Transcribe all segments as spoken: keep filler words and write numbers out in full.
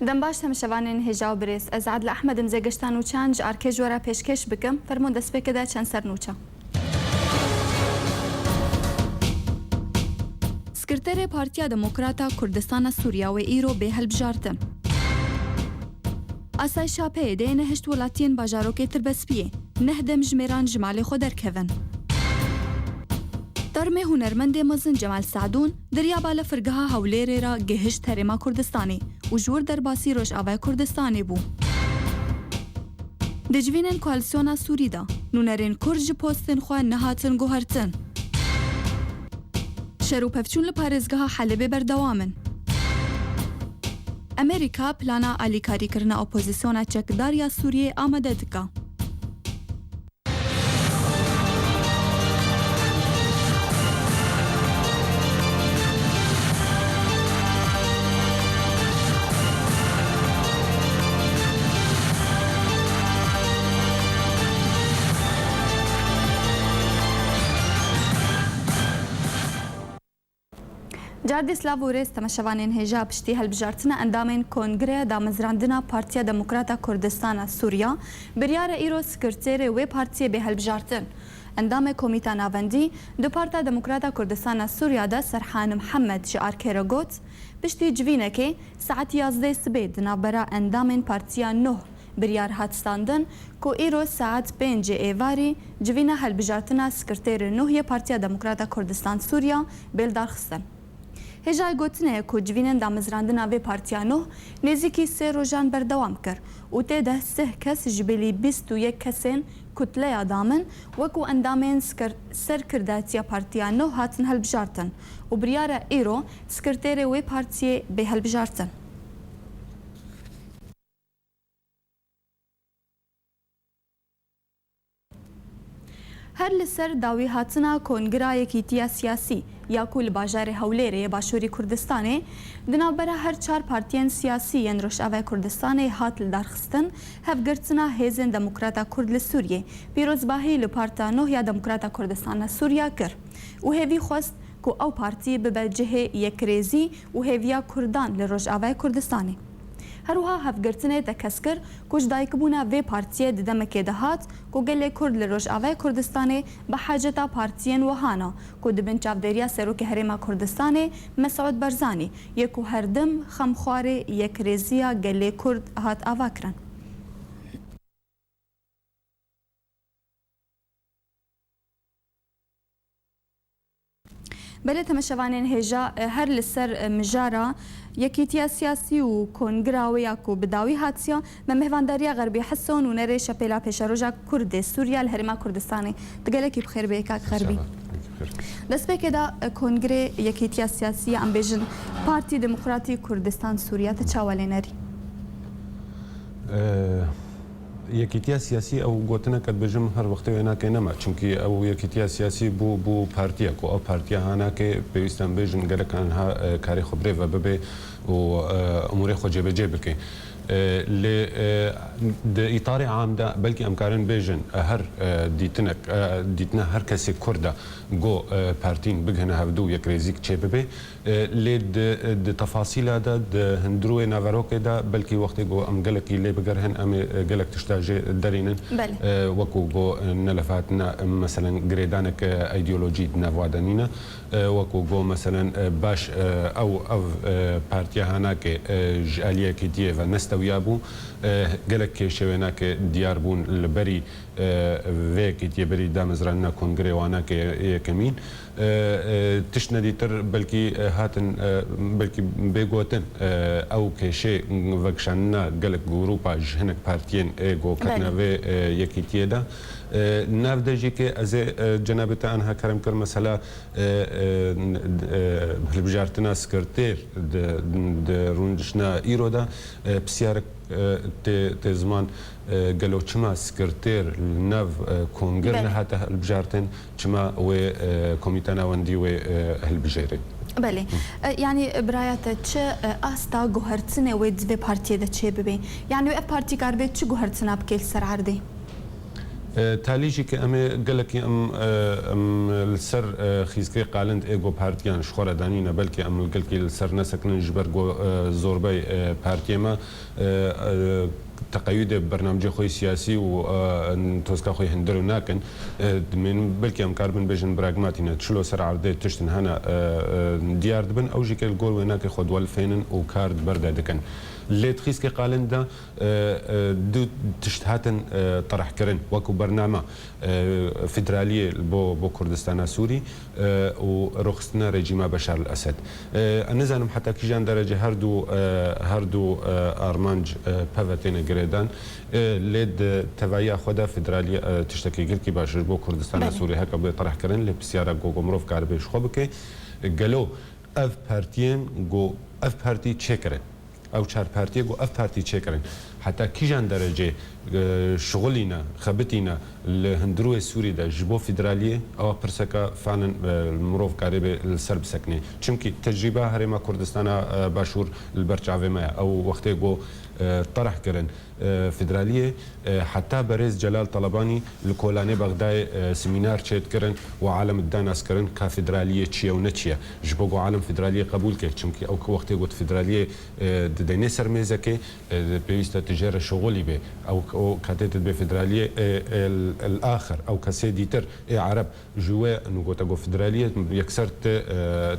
Dem baş temeşevanên hêja û birêz. Ez Adile Ehmed im zê gişta nûçeyan ji arkê ji we re pêşkêş bikim. Fermûn destpêkê de çend ser nûçe. Sekreterê Partiya Demokrata Kurdistana Sûriya wê îro bê hilbijartin. Asayişa PYD'ê nehişt welatiyên bajarokê Tirbespiyê, neh dem ji mêran ji malê xwe derkevin. Termê hunermendê mezin Cemal Sadûn di Riyabala Firgeha Hewlêrê re gihişt Herêma Kurdistanê û ji wir derbasî Rojavayê Kurdistanê bû. Di civînên koalîsyona Sûrî de nûnerên Kurd ji postên xwe nehatin guhertin. Şer û pevçûn li parêzgeha Helebê berdewam in. Amerîka plana alîkarîkirina opozîsyona çekdar ya Sûriyê amade dike. Cardî silav û rêz temeşevanên hêja. Piştî hilbijartina endamên Kongreya Damezrandina Partiya Demokrata Kurdistana Sûriya, biryar e îro sekreterê wê partiyê bê hilbijartin. Endamê Komîta Navendî di Parta Demokrata Kurdistana Sûriya de Serhan Mihemed ji arkê re got, piştî civînekê saet yazdeh sibê di navbera endamên Partiya Nuh biryar hat standin ku îro saet pêncê êvarî civîna hilbijartina sekreterê nûh yê Partiya Demokrata Kurdistan Sûriya bê lidarxistin. Hêjayê gotinê ye ku civînên damezrandina vê partiya nûh nêzîkî sê rojan berdewam kir û tê de sih kes ji bilî bîst û yek kesên kutleya damin wekû endamên sker-, serkirdatiya partiya nûh hatin hilbijartin û biryar e îro sekreterê wê partiyê bê hilbijartin. Her li ser dawîhatina Kongira Yekîtiya Siyasî ya ku li bajarê Hewlêrê yê Başûrî Kurdistanê di navbera her çar partiyên siyasî yên Rojavayê Kurdistanê hat lidarxistin, hevgirtina Hêzên Demokrata Kurd li Sûriyê pîrozbahî li Parta Nuh ya Demokrata Kurdistana Sûriya kir û hêvî xwest ku ew partî bibe cihê yekrêzî û hêviya Kurdan li Rojavayê Kurdistanê. Her wiha hevgirtinê tekez kir ku ji dayikbûna vê partiyê di demekê de hat ku gelê Kurd li Rojavayê Kurdistanê bi haceta partiyên wiha ne ku di bin çavdêriya Serokê Herêma Kurdistanê Mesûd Barzanî yê ku herdim xemxwarê yekrêziya gelê Kurd hat avakirin. Belê temeşevanên hêja, e, her li ser, e, mijara Yekîtiya Siyasî û Kongira wê ya ku bi dawî hatiya, me mêhvandariya Xerbî Heso, nûnerê Şepêla Pêşeroja Kurdê Sûriya li Herêma Kurdistanê. Tu gelekî bi xêr bê, kak Xerbî. Sağ ol. Destpêkê de, e, Kongrê Yekîtiya Siyasî ya, em bêjin, Partî Demokratî Kurdistan Sûriya, te çawa lê nerî? E, Yekîtiya siyasî, ew gotinek, ez dibêjim, her wextê wê nake nema. Çimkî ew yekîtiya siyasî bû, bû partiyek û ew partiya ha nake, pêwîst e em bêjin, gerek anha, e, karê xwe birêve bibe û, e, umûrê xwe cêbecê bike. E, lê, e, di îtarê am de belkî em karin bêjin, e, her, e, dîtinek, e, dîtina her kesê Kurd e, go, e, partîn bigihine hevdû û yekrêzîk çêbibe. E, lê di, di tefasîla de, di hundirûyê naverokê de belkî wextê ku em gelekî lê bigerihin, em ê, e, gelek tişta jê derînin. Belê. E, wekû ku, e, nelefhatina, e, meselen girêdanek, e, îdeolojî di nava de nîne. E, wekû ku meselen, e, baş, e, ew, ev, e, partiya hanakê, e, ji aliyê yekîtiyê ve nestewiyabû. E, gelek kêşe wênakê diyar bûn li berî, e, vê yekîtiyê, berî damezranina kongirê wanakê yekemîn. E, e, tişt nedîtir belkî, e, hatin, e, belkî bê gotin, e, ew kêşê vekişanina gelek grûpa ji hinek partiyên ê ku ketine Belê. vê, e, yekîtiyê de. E, nav de jî ke ez ê, e, cenabê te anha kerem kir, mesela, e, e, n-, e, hilbijartina sekreter di, di rûniştina îro de, e, pisyarek, e, tê, tê ziman, e, gelo çima sekreter li nav, e, kongir Belê. nehate hilbijartin? Çima wê, e, komîta navendî wê, e, hilbijêre? Belê. E, yanî, e, biraya te çi, e, asta guhertinê wê di vê partiyê de çê bibe? Yanî ev partî karibe çi guhertina bike li ser erdê? E, talî jî ke em ê gelekî em, e, em li ser, e, xîzgê qalind ê go partiyan ji xwe re danîne, belkî em li gelkî li ser nesekinin ji ber go, e, zorbey, e, partiyê me, e, e, teqeyûdê bernamcê xwe yê siyasî û, e, toska xwe yê hundirê nakin. E, dimên belkî em karibin bêjin pragmatî ne, çilo ser erdê tiştin hene, e, e, diyar dibin, ew jî ke li gor wênakê xwe duelfênin û kar di ber de dikin. Lê di xîzgê qalind de, e, e, du tişt hatin, e, terehkirin wekû bername, e, federaliyê bo, bo Kurdistana Sûrî, e, û rûxistina rejîma Beşar el Esed. E, ez nizanim heta kîjan derece her du, e, her du, e, armanc, e, peve têne girêdan. E, lê di tevahiya xwe de federaliyê, e, tiştekî gelkî baş e ji bo Kurdistana Belê. Sûrî heke bê terehkirin, lê pisyara ku, ku mirov karibe ji xwe bike. Gelo ev partiyên ku ev partî çêkirin? Ew çar partiyê ku ev partî çêkirin, heta kîjan derecê, e, şixulîne, xebitîne li hundirûyê Sûrî de ji bo federaliyê, ewa pirseke fanin, e, mirov karê bê li ser biseknê. Çimkî tecrîba Herêma Kurdistana, e, Başûr li ber çavê me ye. Ew wextê ku, e, tereh kirin, e, federaliyê, e, heta berêz Celal Talabanî li kolanê Bexdayê, e, semînar çêdikirin û alem dida naskirin ka federaliyê çi ye û ne çi ye. Ji bo ku alem federaliyê qebûl ke, çimkî ew wextê got federaliyê, e, didenê ser mêzekê, e, pêwîst e tu jê re şixulî bê. Ew, o katê tu dibê federaliyê, e, e, el, el axir, ew kesê dîtir, ê ereb, ji we nu gote got federaliyê, yekser tu, e,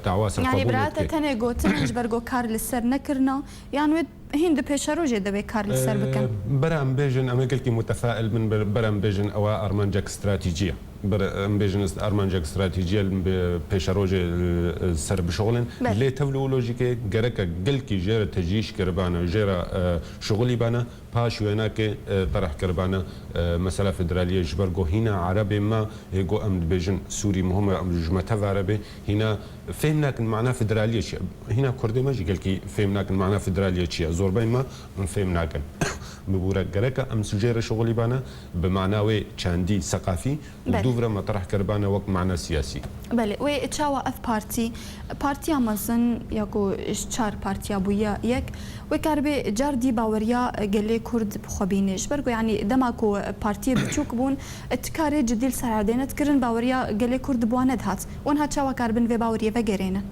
dawa ser Yanî qebûl bira te dike. Tenê gotin ji ber ku kar li ser nekirina, yan wê Hîn di pêşerojê de wê kar li ser bikin. Ee, bera em bêjin, em ê gelkî mutefail bin, ber-, bera em bêjin ewa armancek stratejî ye. Ber-, em bêjin ist-, armancek stratejî ye, bi pêşerojê, e, ser bişixulin. Belê. Lê tevlî û lojîkê gereke gelkî jê re tecîş kiribane, jê re, e, şixulîbane, paş wênakê, e, tereh kiribane, e, mesela federaliyê ji ber ku hîna erebê me, ê ku em dibêjin Sûrî muhim e, em ji me tevare bê, Hîna fêm nakin mana federaliyê çi ye. Hîna kurdê me jî gelkî fêm nakin mana federaliyê çi ye. Zorbeyên me em fêm nakin. Bibûre gereke em jê re şixulîbane bi mana wê çandî, seqafî û Belê. Dûv re metreh kiribane wek mana siyasî. Belê, wê çawa ev partî, partiya mezin ya ku ji çar partiya bûye yek, wê karibe car dî baweriya gelê Kurd bi xwe bîne. Ji ber ku, yanî, dema ku partiyê biçûk bûn, ti karê cidî li ser erdê nedikirin, baweriya gelê Kurd bi wan nedihat. Û niha çawa karibin vê baweriyê vegerênin?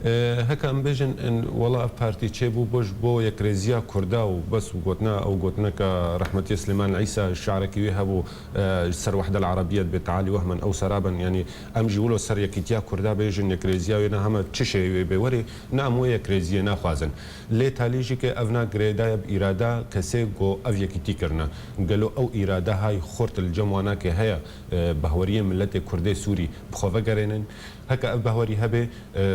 E, heke em bêjin, in, wela ev partî çêbû bo ji bo yekrêziya Kurda û bes û gotina, ew gotineke rehmetiyê Silêman Îsa, şarekî wê hebû, e, ji ser Wehde El Erebiye dibê tealî wehmin ew seraben, yanî em jî wilo ser yekîtiya Kurda bêjin, yekrêziya wê ne heme çi şêwê bê werê, ne em wê yekrêziyê naxwazin. Lê talî jî ke ev na girêdaye bi îrada kesê ku ev yekîtî kirine. Gelo ew îrade hay xurt li cem wanakê heye, e, behweriyê miletê Kurdê Sûrî bi xwe vegerênin? Heke ev behwerî hebe, e, e,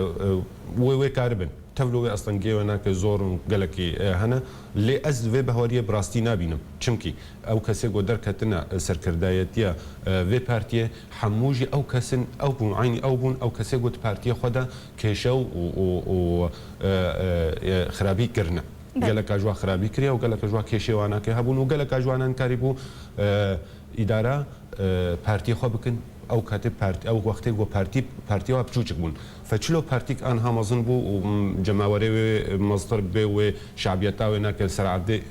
wê, wê karibin. Tevlo wê astengiyê wê nake zor û gelekî, e, hene. Lê ez vê behweriyê bi rastî nabînim. Çimkî ew kesê ku derketine, e, serkirdayetiya, e, vê partiyê, hemû jî ew kesin, ew bûn, eynî ew bûn, ew kesê ku di partiyê xwe de kêşe û, û, û, e, e, e, xirabî kirine. Belê. Geleka ji wan xirabî kiriye û geleka ji wan kêşê wan nake hebûn û geleka ji wan nikarîbû, e, îdara, e, partiyê xwe bikin. Ew katê partî, ew wextê ku partî, partiya wan piçûçik bûn. Fe çilo partîk anha mezin bû û, m, cemawerê wê meztir bê, wê şabiyeta wê nake li ser erdê, e,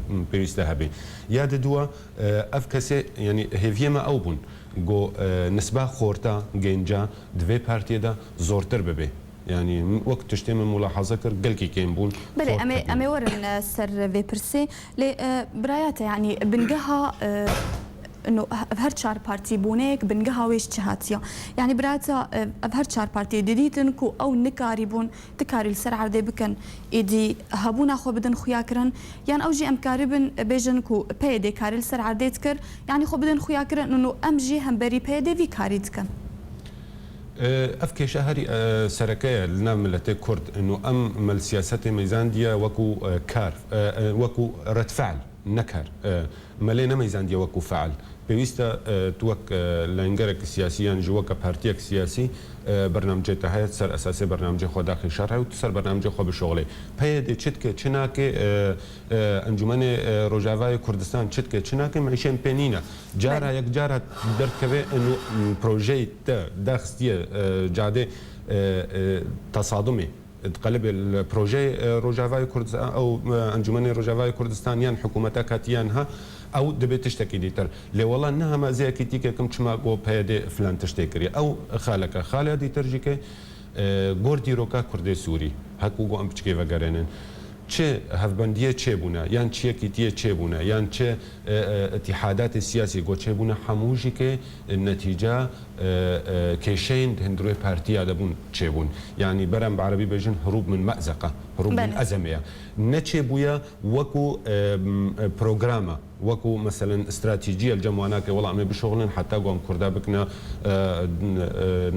m, pêwîste hebe. Ya diduwa, e, ev kesê, yanî hêviyê me ew bûn. Go, e, nisba xorta, gênca di vê partiyê de zortir bibe. Yanî, wek tiştê min mulahaza kir, gelkî kêm bûn. Belê, xort em ê, hebûn. Em ê werin, e, ser vê pirsê. Lê, e, biraya te, yanî, bingeha, e, no, ev her çar partî bûneyek, bingeha wê ji çi hatiya? Yanî, biraya te, e, ev her çar partiyê didîtin ku ew nikarîbûn, ti karî li ser erdê bikin, êdî hebûna xwe bidin xuyakirin, yan ew jî em karibin bêjin ku P Y D karî li ser erdê dikir, yanî xwe bidin xuyakirin û em jî hemberî P Y D vî karî dikin. E, ev kêşe herî, e, sereke ye li nav miletê Kurd. Ino em me li siyasetê meyzandiye wekû, e, kar, e, e, wekû redfe'l, ne kar. E, me lê nemeyzandiye wekû fe'l. Pêwîst e, e, tu wek, e, lengerek siyasî yan jî weke partiyek siyasî, e, bernamcê te heye, ser esasê bernamcê xwe daxî şer heye û tu ser bernamcê xwe bişoxlê. P Y D çi dike, çi nake, e, e, Encûmenê, e, Rojavayê Kurdistan çi dike, çi nake, me îşên pê nîne. Cara Belê. Yek cara derdikeve eno, m, projeyê te daxistiye, e, cadê, e, e, tasadumê, di qelibê li projeyê, e, Rojavayê Kurdistan, ew, e, Encûmenê Rojavayê Kurdistan yan hikûmeta katî yan ha, Ew dibe tiştekî dîtir. Lê wela niha me ez yekî tîkek im çima ku P Y D filan tiştê kiriye. Ew xaleke. Xaleya dîtir jî ke, e, gor dîroka Kurdê Sûrî. Heku ku em piçikê vegerênin. Çi hevbendiyê çêbûne, yan çi yekîtiyê çêbûne, yan çi, e, e, îtîhadatê siyasî ku çêbûne, hemû jî ke netîca, e, e, kêşeyên di hundirê partiya de bûn çêbûn. Yanî berem bi erebî bêjin hurûb min me'zeqa, hurûb min Belê. ezeme ya. Ne çêbûye wekû, e, m, e, programa, wekû meselen stratejî el cem wana ke wela em ê bişoxlin heta ku em Kurda bikine, e, n-,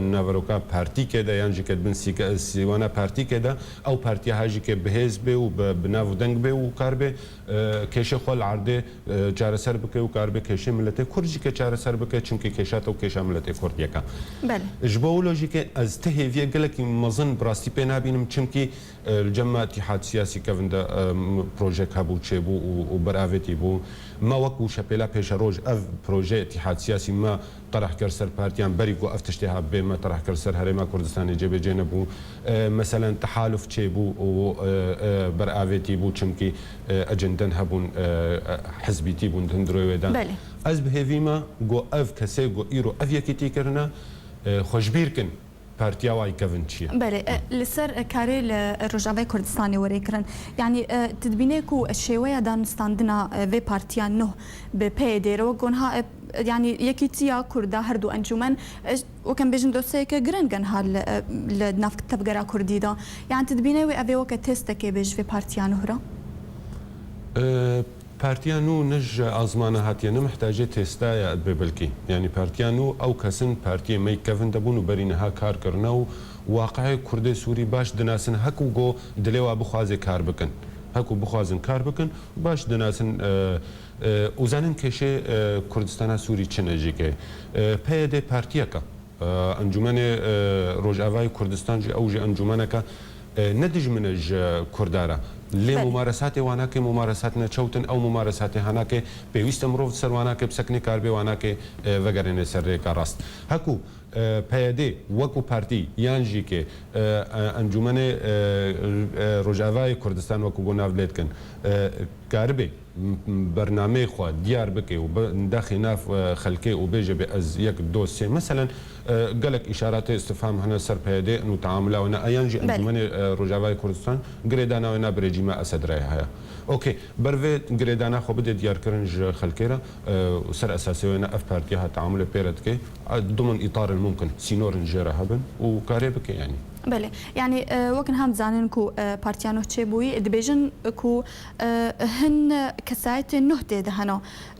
e, naveroka partîkê de yan jî ke di bin sîke-, sîwana partîkê de, ew partiya ha jî ke bi hêz bê û bi, bi nav û deng bê û kar bê, e, kêşê xwe li erdê, e, çareser bike û kar bê kêşê miletê Kurd jî ke çareser bike, çimkî kêşa te û kêşa miletê Kurd yek e. Belê. Ji bo wilo jî ke ez ti hêviyê gelekî mezin bi rastî pê nabînim, çimkî, e, li cem me îtîhad siyasî kevin de, e, m-, projek hebû, çêbû û, û beravêtî bû. Me wekû şepêla pêşeroj ev proje îtîhad siyasî me tereh kir ser partiyan, berî ku ev tiştê ha bê me tereh kir ser Herêma Kurdistanê cêbêcê nebû. E, meselen tehaluf çêbû û, e, e, beravêtî bû, çimkî, e, ecinden hebûn, e, e, hizbîtî bûn di hundirê wê de. Belê. Ez bi hêvî me ku ev kesê ku îro ev yekîtî kirine, e, xwe ji bîr kin partiya wayî kevin çi ye. Belê, e, li ser, e, karê li, e, Rojavayê Kurdistanê were kirin. Yanî, e, tu dibînê ku şêweya danûstandina, e, vê partiya nû bi P Y D re wek gonha, e, yanî yekîtiya Kurda her du encûmen, e, wek em bêjin dosyayeke giring e niha li, e, li nav tevgera Kurdî de. Yanî tu dibînê wê ev ê weke têstekê bê ji vê partiya nû re? E, Partiya nû ne ji azmana hatiye, ne mihtacê têsta ye bê belkî. Yanî partiya nû ew kesin partiyê me yê kevin de bûn û berî niha kar kirine û waqiê Kurdê Sûrî baş dinasin, heku go dilê wa bixwaze kar bikin. Heku bixwazin kar bikin, baş dinasin, e, e, û zanin kêşê, e, Kurdistana Sûrî çi ne jî ke. E, P Y D partiyek e. E, Encûmenê, e, Rojavayê Kurdistan jî ew jî encûmeneke, e, ne dijmin e ji Kurda re. Lê Belê. mumaresatê wanakê mumaresat neçewt in, ew mumaresatê hanakê pêwîst e mirov ser wanakê bisekine, kar bê wanakê, e, vegerêne ser rêka rast. Heku, e, P Y D wekû partî yan jî ke, e, e, Encûmenê, e, e, Rojavayê Kurdistan wekû go nav lê dikin, e, karibê m-, m-, bernameyê xwe diyar bike û bi daxê nav, e, xelkê û bêje bê ez yek, do, sê. Meselen, e, gelek îşaratê istifham hene ser P Y D û teamula wana, eyan jî Belê. Encûmenê, e, Rojavayê Kurdistan girêdana wê na birêcî me Esed Rey heye. Okey, ber vê girêdana xwe bide diyarkirin ji xelkê re, e, û ser esasê wê ne ev partiya ha teamulê pê re dike, e, dimin îtarên mumkin, sînorin jê re hebin û karê bike yanî. Belê. Yanî, e, wek niha em dizanin ku, e, partiya nuh çêbûyî, dibêjin ku, e, hin kesayetên nuh tê de hene.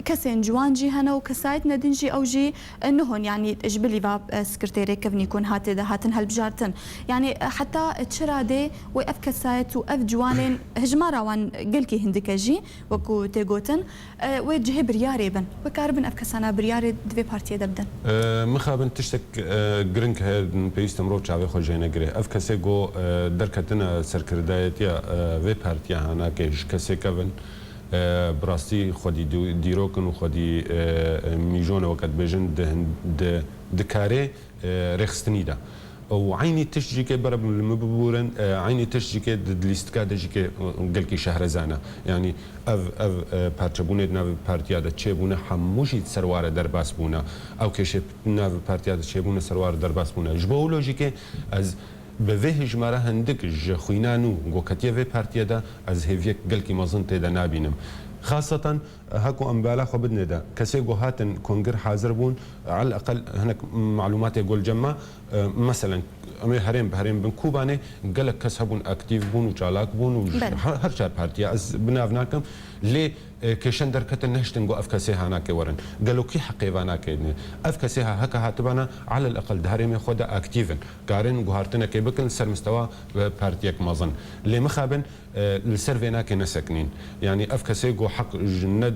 Kesên ciwan jî hene û kesayetine din jî ew jî, e, nuh in. Yanî ji bilî va, e, sekreterê kevnî ku niha tê de hatin helbijartin. Yanî, e, heta çi radê wê ev kesayet û ev ciwanên hejmara wan gelkî hindik e jî, wekû tê gotin, e, wê cihê biryarê bin. Wê karibin ev kesana biryarê di vê partiyê de bidin. E, mixabin tiştek, e, giring heye, pêwîst e mirov çavê xwe jê negire. Ev kesê go, e, derketine serkirdayetiya, e, vê partiya hanakê ji kesê kevin, e, bi rastî xwedî dî-, dîrok in û xwedî, e, e, mîjon e weke dibêjin di hin-, di, di karê, e, rêxistinî de. Û eynî tişt jî ke bere li min bibûrin, e, eynî tişt jî ke di, di lîstika de jî ke, e, gelkî şehrezan e. Yanî ev, ev, e, parçebûnê di nav partiya de çêbûne, hemû jî ser ware derbas bûne. Ew kêşê nav partiya de çêbûne, ser ware derbas bûne. Ji bo wilo jî ke ez bi vê hejmara hindik ji xwîna nû ku ketiye vê partiye de, ez hêviyek gelkî mezin tê de nabînim. Xaseten, heku em bala xwe bidine de, kesê ku hatin kongir hazir bûn, al eqel hinek malûmatê gol cem me, e, meselen, em ê herêm bi herêm bin Kobanê, gelek kes hebûn, aktîf bûn û çalak bûn û ji Belê. her, her çar partiya ez bi nav nakim, lê, e, kêşen derketin, nehiştin ku ev kesê hanakê werin. Gelo kî heqê vanakê ne? Ev kesê ha heke hatibana, alel eqel di herêmê xwe de aktîf in. Karin guhartinekê bikin li ser mistewa, e, partiyek mezin. Lê mixabin, e, li ser vê nake nesekinîn. Yanî ev kesê ku heq ji ne, e,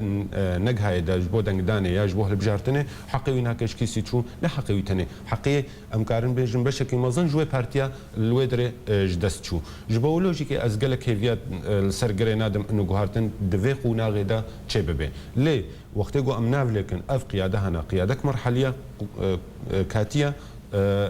negihayê de ji bo dengdanê ya ji bo hilbijartinê, heqê wî nake ji kîsî çû, ne heqê wî tenê. Heqê em karin bêjin beşekî mezin ji wê partiya li wê derê, e, ji dest çû. Ji bo wilo jî ke ez gelek hêviya, e, li ser girê nadim ino guhartin di vê qonaxê de çê bibe. Lê wextê ku em nav lêkin ev qiyade hene, qiyadek merheliya, e, e, katiye, e,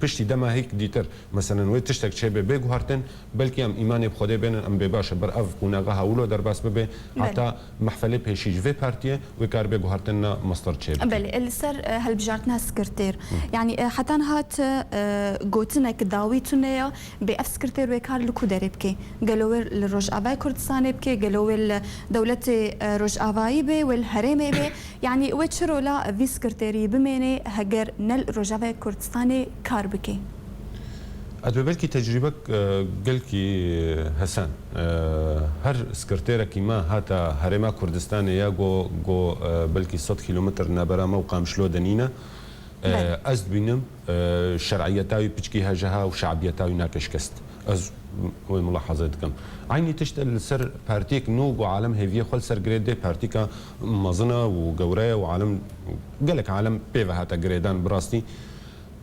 Piştî dema hêk dîtir, meselen, wê tiştek çêbe bê guhartin, belkî em îmanê bi Xwedê bênin, em bê baş e, ber ev qonaxa hewlo derbas bibe, Belê. heta mehfelê pêşî ji vê partiyê wê kar bê guhartin na mastir çêbibe. Belê, li ser, e, hilbijartina sekretêr. Hı. Yanî, e, heta niha ti, e, gotinek dawî tune ya, bê ev sekretêr wê kar li ku derê bike? Gelo wê li Rojavayê Kurdistanê bike? Gelo wê li dewletê, e, Rojavayî be, wê li herêmê be? Yanî wê çi rola vî sekreterî bimêne heger ne li Rojavayê Kurdistanê kar bike? Ez dibê belkî tecrûbek, e, gelkî hesen. E, her sekreterekî me hata Herêma Kurdistanê ya go, go, e, belkî sed kîlometr nabera me û Qamişlo de nîne. E, Belê. ez dibînim, e, şer'iyeta wî piçkî heje ha û şe'biyeta wî nake şikest. Ez wê mulaheze dikim. Eynî tişt li ser partiyek nû ku alem hêviyê xwe li ser girê dê, partîka mezin e û gewre ye û alem, gelek alem pê ve hate girêdan bi rastî.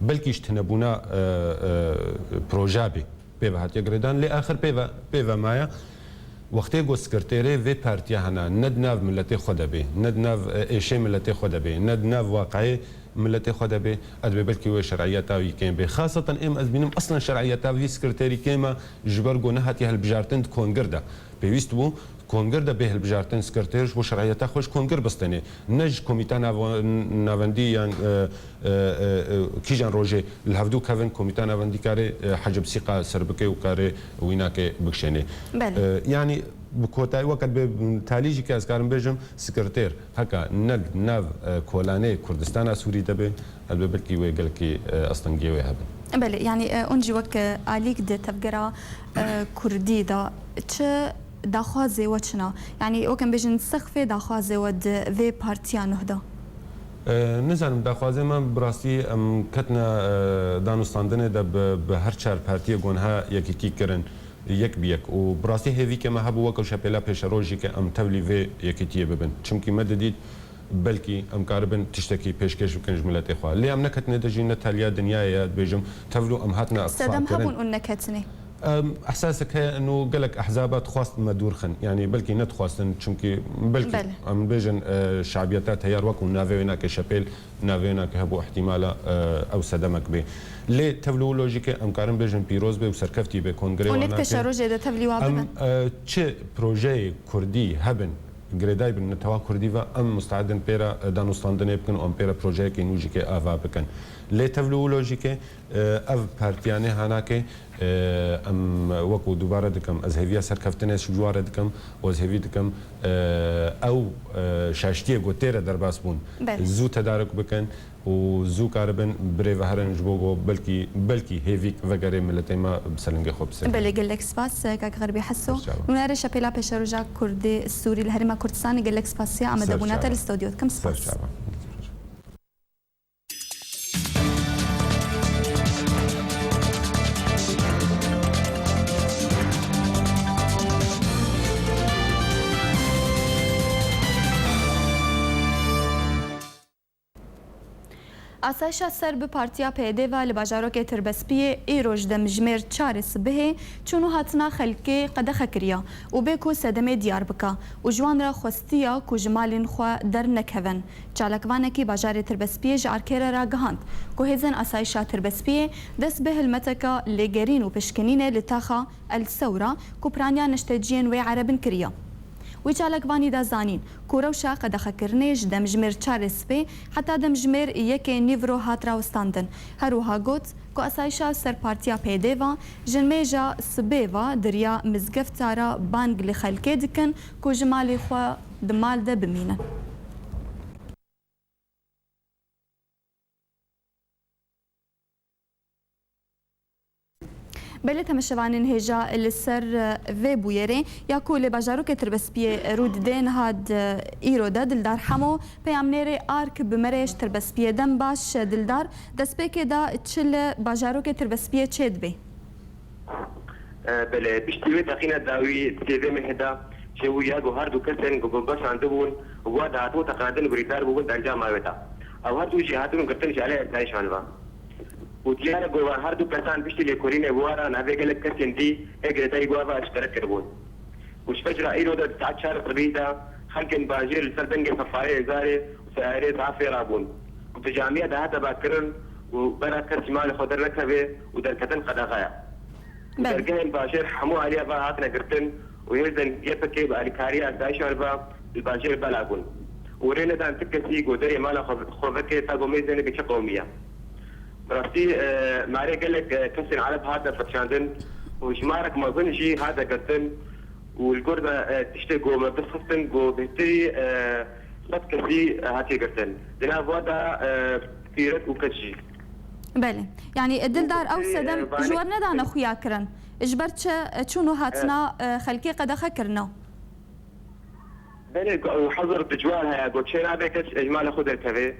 Belkî ji tunebûna, e, e, proja bê pê ve hatiye girêdan, lê axir pê ve, pê ve maye. Wextê ku sekreterê vê partiya hene, ne di nav miletê xwe de bê, ne di nav, e, êşê miletê xwe de bê, ne di nav waqeyê miletê xwe de bê, ez dibê belkî wê şer'iyeta wî kêm bê. Xaseten êm ez bînim eslen şer'iyeta vî sekreterî kêm e, ji ber ku nehatiye hilbijartin di kongir de. Pêwîst bû kongir de bê hilbijartin, sekreter ji bo şer'iyeta xwe ji kongir bistenê. Ne ji komîta nava-, navendî yan, e, e, e, e, kîjan rojê li hevdû kevin, komîta navendî karê, e, hecib sîqa ser bike û karê wînakê bikişênê. Belê. E, yanî bi kotayî weke dibê talî jî ke ez karim bêjim, sekreter heka ne di nav, e, kolanê Kurdistana Sûrî de be, ez dibê belkî wê gelkî, e, astengiyê wê hebin. Belê, yanî, e, hûn jî wek, e, alîk di tevgera, e, Kurdî de çi daxwazê we çi ne? Yanî, wek em bêjin, sexfê daxwazê we di vê partiya nuh de? E, nizanim, daxwazê me bi rastî em ketine, e, danûstandinê de bi, bi her çar partiyê ku niha yekîtî kirin, yek bi yek. Û bi rastî hêvîkê me hebû weke şepêla pêşerojî ke em tevlî vê yekîtiyê bibin. Çimkî me didît belkî em karibin tiştekî pêşkêş bikin ji miletê xwe. Lê em neketine de jî ne taliya dinyayê ye, dibêjim, tevlû em hatine Sedem ixtîsakirin. hebûn û neketine. Em, ehsasek heye eno gelek ehzaba dixwast me dûr xin. Yanî belkî nedixwastin, çimkî belkî Belê. em bêjin, e, şabiyeta teyar wek û navê wê nake şepêl, navê wê nake hebû ihtimala, e, ew sedemek bê. Lê tevlû û lojîkê em karin bêjin pîroz bê û serkeftî bê kongrê Û wan nê nake. pêşerojê de tevlî wa Em, bibin. e, çi projeyê kurdî hebin, girêdayî bin netewa kurdî ve em musteedin pê re, e, danûstandinê bikin û em pê re projeyekê nû jî kê ava bikin. Lê tevlû û lojîkê, e, ev partiyanê hanakê, e, em wekû dubare dikim, ez hêviya serkeftinê ji wan re dikim û ez hêvî dikim, e, ew, e, şaştiyê ku tê re derbas bûn, Belê. zû tedarik bikin û zû karibin birê ve herin ji bo ku belkî, belkî hêvîk vegerê miletê me bi selingê xwe bisevinî. Belê, gelek spas, e, kak Xerbî Heso. Spas, çawa. Nûnerê şepêla pêşeroja Kurdê Sûrî li Herêma Kurdistanê, gelek spasiya Spas, amadebûna te çawa. li stûdyo dikim. Spas, Spas. çawa. Asayişa ser bi Partiya P D ve li bajarokê Tirbespiyê îro ji demjimêr çarê sibihê çûn û hatina xelkê qedexe kiriye û bê ku sedemê diyar bike û ji wan re xwestiya ku ji malên xwe dernekevin. Çalakvanekî bajarê Tirbespiyê ji Arkerê re gihand ku hêzên asayişa Tirbespiyê dest bi hilmeteke lêgerîn û pişkinînê li taxa El Sewra ku piraniya neşteciyên wê erebin kiriye. Wî çalakvanî da zanîn ku rewşa qedexekirinê ji demjimêr çarê sibê heta demjimêr yekê nîvro hat rawestandin. Her wiha got ku asayişa ser partiya P D ve ji nimêja sibê ve di riya mizgefta re bang li xelkê dikin ku ji malê xwe di mal de bimînin. Belê, temeşevanên hêja, li ser, e, vê bûyerê ya ku li bajarokê Tirbespiyê rû dide niha di îro de Dildar Hemo, peyamnêrê ARK bi me re ji Tirbespiyê. Dem baş, Dildar. Destpêkê de çi li bajarokê Tirbespiyê çêdibe? E, belê, piştî wê teqîna dawî sêzdeh mehê de çêbû ya ku her du kesên ku binbesandibûn û wa dihatibû teqînandin birîndar bûbûn di encama wê de. Ew her du jî hatibûn girtin ji aliyê asayişan ve. Û diyar e ku her du kesan piştî lêkolînê bi wan re navê gelek kesên dî ê girêdayî bi wan ve aşkere kiribûn. Û ji fecra îro de di saet çar sibî de xelkên bajêr li ser dengê sefayê hêzarê û seyarê zafê rabûn. Û di camiya de hate vekirin û bera kes ji malê xwe dernekeve û derketin qedexe ye. Û Belê. dergehên bajêr hemû alî eva hatine girtin û hêzên Y P G bi alîkariya asayişan ve li bajêr bela bûn û rê nedan ti kesî ku derê mala xwe, xwe veke ta ku mêzêne bi çi qewmî ye. Bi rastî, e, marê gelek, e, kesên Ereb hatine firçandin û jimarek mezin jî hate girtin û li gor de, e, tiştê ku me bixistin ku bêhtirî, e, sed kesî, e, hatiye girtin. Di nav wan de, e, pîrek û keç jî. Belê. Yanî, e, Dildar, ew Piştî, sedem e, ji vanê wer nedane xuya kirin. Ji ber çi, e, çûn û hatina, e, xelkê qedexe kirina? Belê, ku hezir dijwar heye, ku çê nabe kes ji mala xwe derkeve.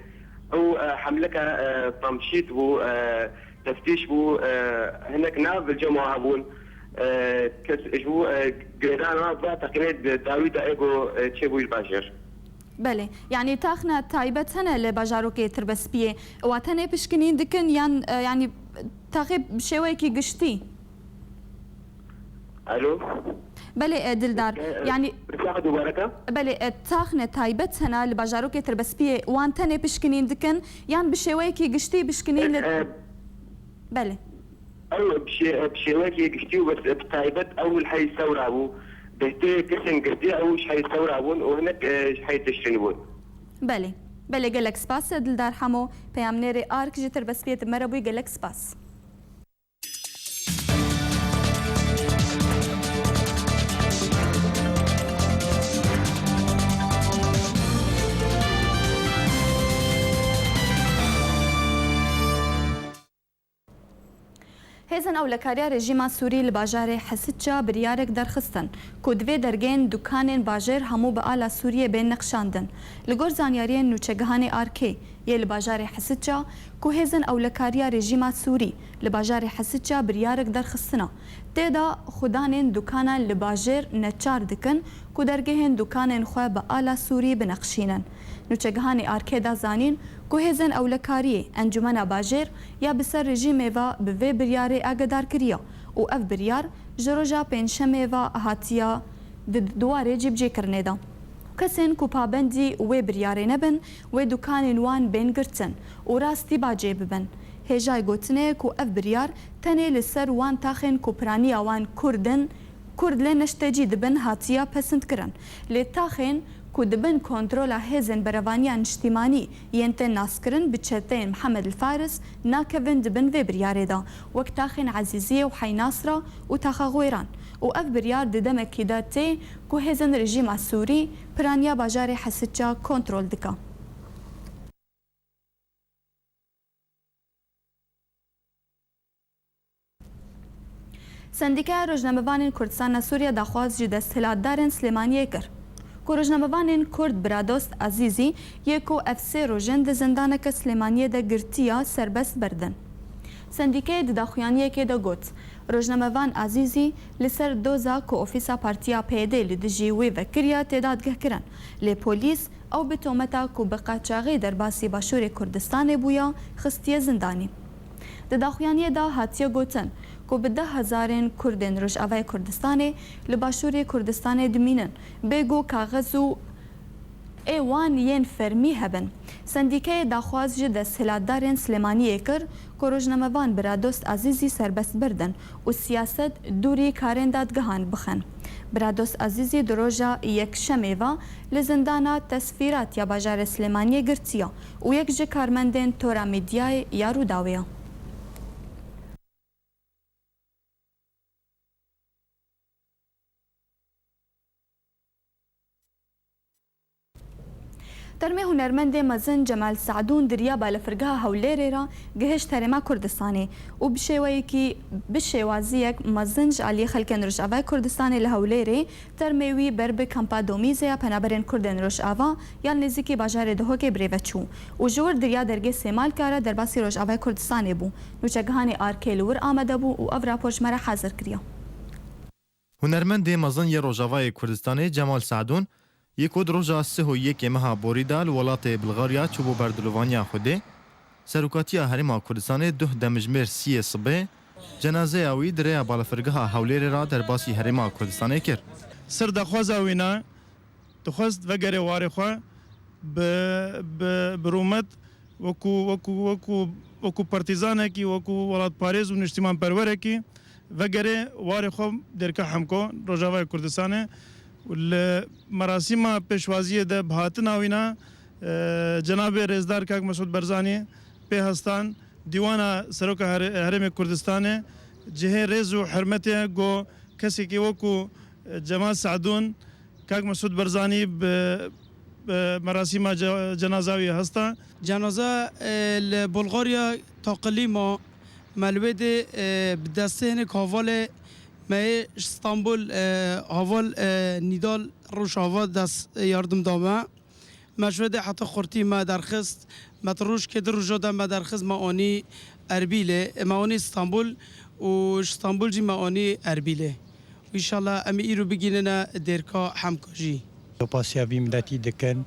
Ew, e, hemleke, e, tamşît bû, e, teftîş bû, e, hinek nav li cem wan hebûn, e, kes ji bo, e, girêdana va teqînê di dawî de ê ku, e, çêbûyî li bajêr. Belê. Yanî taxna taybet hene li bajarokê Tirbespiyê. Ewa tenê pişkinîn dikin yan, e, yanî taxê bi şêweyekî giştî? Alo? Belê, e, Dildar. E, e, Yanî pirsa xwe dubare ke? Belê, e, taxne taybet hene li bajarokê Tirbespiyê wan tenê pişkinîn dikin yan bi şêweyekî giştî pişkinîn li E, e, Belê. Ew bi şê-, bi şêwekê giştî û bes, bi taybet ew li heyî Sewra bû. Bêhtirê kesên girtî ew ji heyî Sewra bûn û hinek, e, ji heyî Tişrîn bûn. Belê. Belê, gelek spas, e, Dildar Hemo, peyamnêrê ARK ji Tirbespiyê di me re bûyî, gelek spas. Hêzên ewlekariya rejîma Sûrî li bajarê Hesitça biryarek derxistin ku divê dergehên dukanên bajêr hemû bi ala Sûriyê bên nexşandin. Li gor zanyariyên nûçegihanê ARKê yê li bajarê Hesitça ku hêzên ewlekariya rejîma Sûrî li bajarê Hesitça biryarek derxistina, tê de xudanên dukanan li bajêr neçar dikin ku dergehên dukanên xwe bi ala Sûrî binexşînin. Nûçegihanê ARKê da zanîn ku hêzên ewlekariyê Encûmena Bajêr ya bi ser rejîmê ve bi vê biryarê agedar kiriye û ev biryar ji roja Pêncşemê ve hatiye di di warê cîbicîkirinê de. Kesên ku pabendî wê biryarê nebin, wê dukanên wan bên girtin û rastî bacê bibin. Hêjayê gotinê ye ku ev biryar tenê li ser wan taxên ku piraniya wan Kurd in, Kurd lê neştecî dibin hatiye pesindkirin. Lê taxên ku di bin kontrola hêzên berevaniya niştîmanî yên tên naskirin bi çeteyên Mihemed El Faris nakevin di bin vê biryarê de, wek taxên Ezîziyê û Hey Nasra û taxa Xwêran. Û ev biryar di demekî de tê ku hêzên rejîma Sûrî piraniya bajarê Hesitça kontrol dike. Sendîkaya Rojnamevanên Kurdistan a Sûriye daxwaz ji desthilatdarên Silêmaniyê kir ku rojnamevanên Kurd Biradost Azîzî yê ku ev sê roj in di zindaneke Silêmaniyê de girtiya serbest berdin. Sendîkeyê di daxuyaniyekê de got, Rojnamevan Azîzî li ser doza ku ofîsa Partiya P Y D li dijî wê vekiriye tê dadgehkirin, lê polîs ew bi tometa ku bi qaçaxî derbasî Başûrê Kurdistanê bûya, xistiye zindanî. Di daxuyaniyê de hatiye gotin ku bi deh hezarên Kurdên Rojavayê Kurdistanê li Başûrê Kurdistanê dimînin, bê ku kaxez û ê wan yên fermî hebin. Sendîkeyê daxwaz ji desthilatdarên Silêmaniyê kir ku rojnamevan Biradost Azîzî serbest berdin û siyaset dûrî karên dadgehan bixin. Biradost Azîzî di roja Yekşemê ve li zindana Tesfîrat ya bajarê Silêmaniyê girtiye û yek ji karmendên Tora Medyayê ya Rûdawê ye. Termê hunermendê mezin Cemal Sadûn di riya balafirgeha Hewlêrê re gihişt Herêma Kurdistanê û bi şêweyekî, bi şêwaziyek mezin ji aliyê xelkên Rojavayê Kurdistanê li Hewlêrê termê wî ber bi kampa Domîzê ya penaberên Kurdên Rojava ya li nêzîkî bajarê Duhokê bi rê ve çû û ji wir di riya dergê Sêmalka re derbasî Rojavayê Kurdistanê bû. Nûçegihanê ARKê li wir amade bû û ev rapor ji me re hazir kiriye. Hunermendê mezin yê Rojavayê Kurdistanê Cemal Sadûn, yê ku di roja sih û yekê meha borî de li welatê Bulgarya çûbû ber dilovaniya Xwedê, serokatiya Herêma Kurdistanê duh demjimêr siyê sibê, cenazeya wî di rêya balafirgeha Hewlêrê re derbasî Herêma Kurdistanê kir. Ser daxwaza wî ne, dixwest vegere warê xwe bi, bi, bi rûmet wekû, wekû, wekû wekû partîzanekî, wekû welatparêz û niştîmanperwerekî vegerê warê xwe Dêrka Hemko, Rojavayê Kurdistanê. Li merasîma pêşwaziyê de bi hatina wîna, e, cenabê rêzdar Kak Mesûd Barzanî pê hestan, dîwana Seroka Here-, Herêmê Kurdistanê cihê rêz û hurmetê go kesekî wekû, e, Cemal Sadûn, Kak Mesûd Barzanî bi, bi merasîma ce-, cenaza wî hesta. Cenaza, e, li Bulgarya taqilî ma, me li wê dê, e, bi destê hinek havalê me yê ji Stenbul, e, haval, e, Nîdal Rojava dest, e, yardim da me. Me ji wê dê heta xurtî me derxist. Me di rojkê di roja de me derxist, me anî Erbîlê, me anî Stenbul û ji Stenbul jî me anî Erbîlê. Înşallah em ê îro bigînine Dêrka Hemko jî. Spasiya vî miletî dikin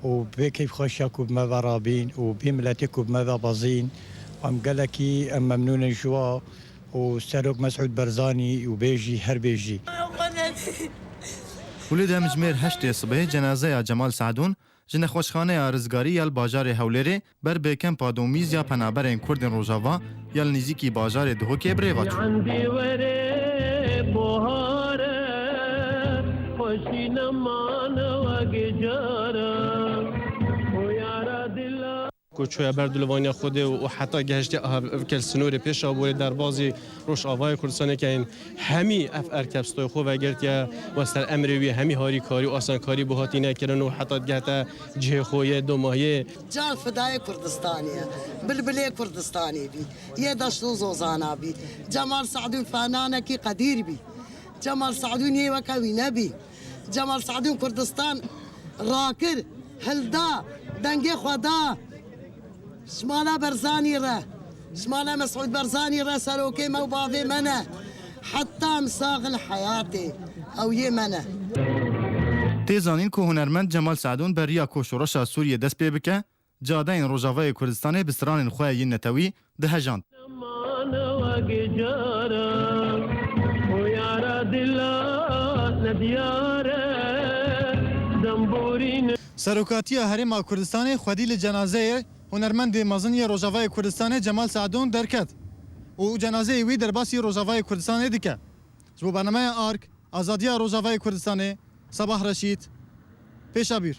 û vê keyfxweşiya ku bi me ve rabîn û vî miletê ku bi me ve bezîn, em gelekî em memnûn in ji wa û Serok Mesûd Barzanî û bê jî her bê jî. Û li demjimêr heştê sibê cenazeya Cemal Sadûn ji nexweşxaneya Rizgarî ya li bajarê Hewlêrê ber bi kempa domîz ya penaberên Kurdên Rojava ya li nîzîkî bajarê Duhokê bi rê ve çû. Ku çûye ber dilovaniya Xwedê û, û heta gehiştiye ev, ev kel sinorê pêşa borê derbazî Rojavayê Kurdistanê ke yên hemî ev erkeb stoyê xwe vegirtiye, we ser emrê wî hemî harîkarî û asankarî bo hatîne kirin û heta digehte cihê xwe yê domahiyê. Can fidayê Kurdistanê ye. Bilbilê Kurdistanê bî. Yê deşt û zozana bî. Cemal Sadûn fenanekî qedîr bî. Cemal Sadûn yê weke wî nebî. Cemal Sadûn Kurdistan rakir, hilda, dengê xwe da. Ji mala Barzanî re, ji mala Mesûd Barzanî re serokê me û bavê me ne. Heta em sax in heyatê, ew yê me ne. Tê zanîn ku hunermend Cemal Sadûn beriya ku şoreşa Sûriyê dest pê bike, cadeyên Rojavayê Kurdistanê bi stranên xwe yên netewî dihejand. Serokatiya Herêma Kurdistanê xwedî li cenazeyê hunermendê mezin yê Rojavayê Kurdistanê Cemal Sadûn derket û cenazeyê wî derbasî Rojavayê Kurdistanê dike. Ji bo bernameya Ark, Azadiya Rojavayê Kurdistanê, Sabah Reşîd, Pêşabîr.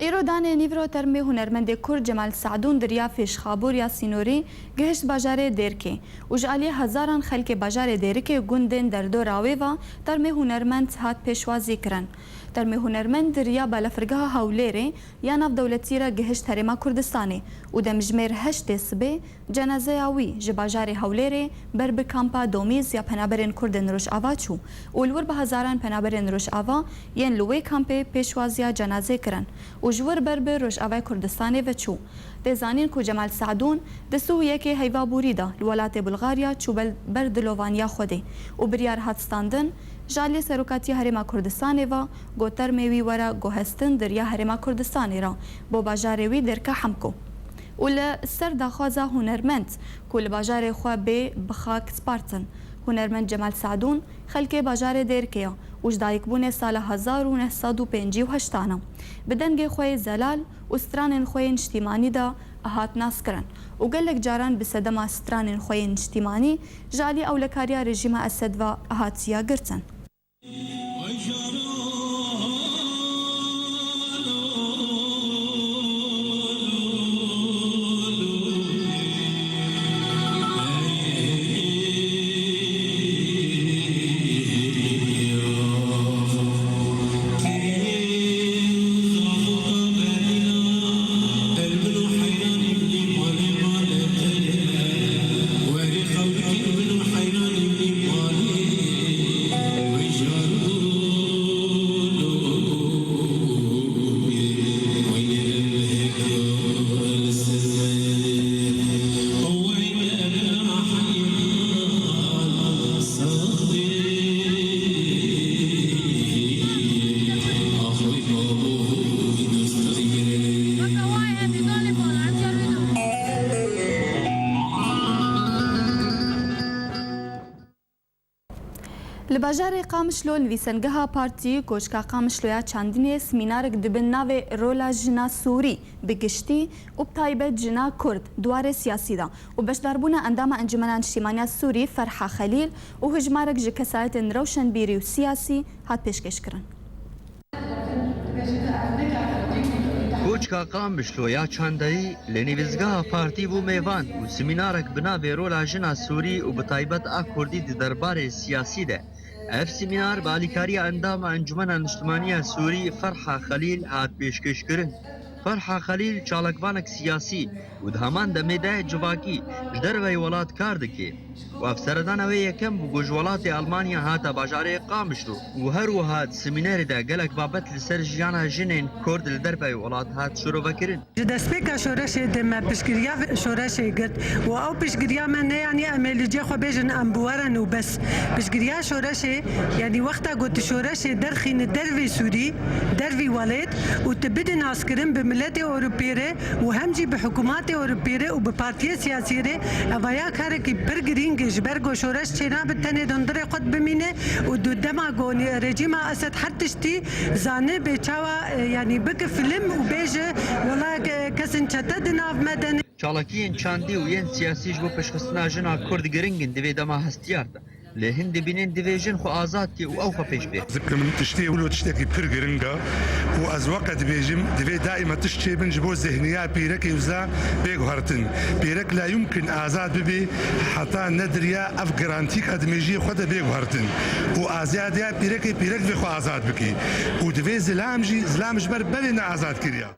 Îro danê nîvro termê hunermendê Kurd Cemal Sadûn di riya fêşxabûriya sînorî gihişt bajarê Dêrkê û ji aliyê hezaran xelkê bajarê Dêrikê û gundên derdora wê ve termê hunermend hat pêşwazî kirin. Termê hunermend di riya balafirgeha Hewlêrê ya navdewletî re gihişt Herêma Kurdistanê û demjimêr heştê sibê cenazeya wî ji bajarê Hewlêrê ber bi kampa Domîz ya penaberên Kurdên Rojava çû û li wir bi hezaran penaberên Rojava yên li wê kampê pêşwaziya cenazê kirin û ji wir ber bi Rojavayê Kurdistanê ve çû. Tê zanîn ku Cemal Sadûn di sih û yekê heyva borî de li welatê Bulgarya çû bel-, ber dilovaniya Xwedê û biryar hat standin, ji aliyê Serokatiya Herêma Kurdistanê ve got termê wî were guhestin di riya Herêma Kurdistanê re bo bajarê wî Dêrka Hemko. Û li ser daxwaza hunermend ku li bajarê xwe bê bi xak spartin, hunermend Cemal Sadûn xelkê bajarê Dêrkê ye û ji dayikbûnê sala hezar û neh sed û pêncî û heştan e. Bi dengê xwe yê zelal û stranên xwe yê niştîmanî de hat naskirin û gelek caran bi sedema stranên xwe yê niştîmanî ji alî ewlekariya rejîma Esed ve hatiye girtin. Li bajarê Qamişlo nivîsengeha Partî Koçka Qamişloya çandinê semînarek di bin navê Rola Jina Sûrî bi giştî û bi taybet jina Kurd di warê siyasî de û beşdarbûna endama Encûmena Niştîmaniya Sûrî Ferha Xelîl û hijmarek ji kesayetên rewşenbîrî û siyasî hat pêşkêşkirin. Koçka Qamişlo ya çandayî li nivîzgeha Partî bû mêvan û semînarek bi navê Rola Jina Sûrî û bi taybet a Kurdî di derbarê siyasî de. Ev semînar bi alîkariya endama Encûmena Niştimanî ya Sûrî Ferha Xelîl hat pêşkêşkirin. Ferha Xelîl çalakvanek siyasî û di heman demê de civakî ji derveyî welat kar dike û ev seredana wê yekem bû ku ji welatê Almanya hate bajarê Qamişlo û her wiha di semînerê de gelek babet li ser jiyana jinên Kurd li derveyî welat hat şirovekirin. Ji destpêka şoreşê de me piştgiriya şoreşê girt û ew piştgiriya me neyanî em ê li cê xwe bêjin em bi we re û bes. Piştgiriya şoreşê, yanî wexta ku tu şoreşê derxînî dervê Sûrî, dervî welêt û tu bidî naskirin bi miletê Ewropî re û hem jî bi hikûmatê Ewropî re û bi partiyê siyasî re, eva ya karekî pir girîng e, ji ber ku şoreş çênabe tenê di hundirê xwe de bimîne û di dema ku rejîma Esed her tiştî zane bê çawa, e, yanî bike fîlm û bêje, wela ke-, kesên çete di nav me de ne. Çalakiyên çandî û yên siyasî ji bo pêşxistina jina Kurd giring in di vê dema hestiyar de. Lê hin dibînin divê jin xwe azad ke û ew xwe pêş bê. Zikim tiştê wilo tiştekî pir giring e û ez weke dibêjim, divê daîma tişt çêbin ji bo zihniya pîrekê wisa bê guhertin. Pîrek la yumkin azad bibe heta nediriya ev garantîka di mêjiyê xwe de bê guhertin. Û azadiya pîrekê, pîrek divê xwe azad bike. Û divê zilam jî, zilam ji ber berê ne azad kiriya.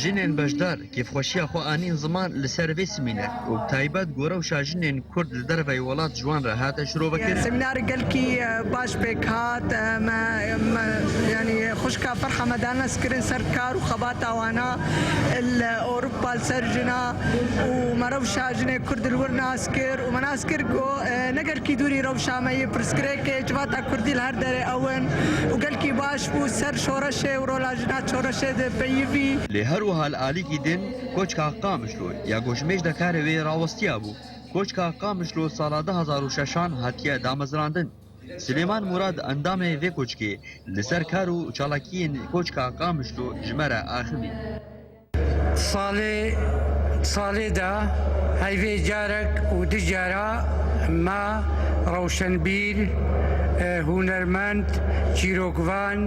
Jinên beşdar kêfxweşiya xwe anîn ziman li ser vê semîner û bi taybet ku rewşa jinên Kurd li derveyî welat ji wan re hate şirovekirin. Semînar gelkî, e, baş pêk hat. E, me, me, yanî xwişka Ferha me danes kirin ser kar û xebata wana li Ewropa li ser jina û me rewşa jinê Kurd li wir nas kir û me nas kir ku, e, ne gelkî dûrî rewşa me yê pirsgirêkê civata Kurdî li her derê ew in û gelkî baş bû ser şoreşê û rola jina şoreşê de peyivî. Lê her wiha li alîkî din Koçka Qamişlo ya ku ji mêj de karê wê rawestiya bû. Koçka Qamişlo sala du hazar û şeşan hatiye damezrandin. Silêman Murad endamê vê koçkê li ser kar û çalakiyên Koçka Qamişlo ji me re axivî. Salê, salê de heyvê carek û du cara me rewşenbîr, e, hunermend, çîrokvan,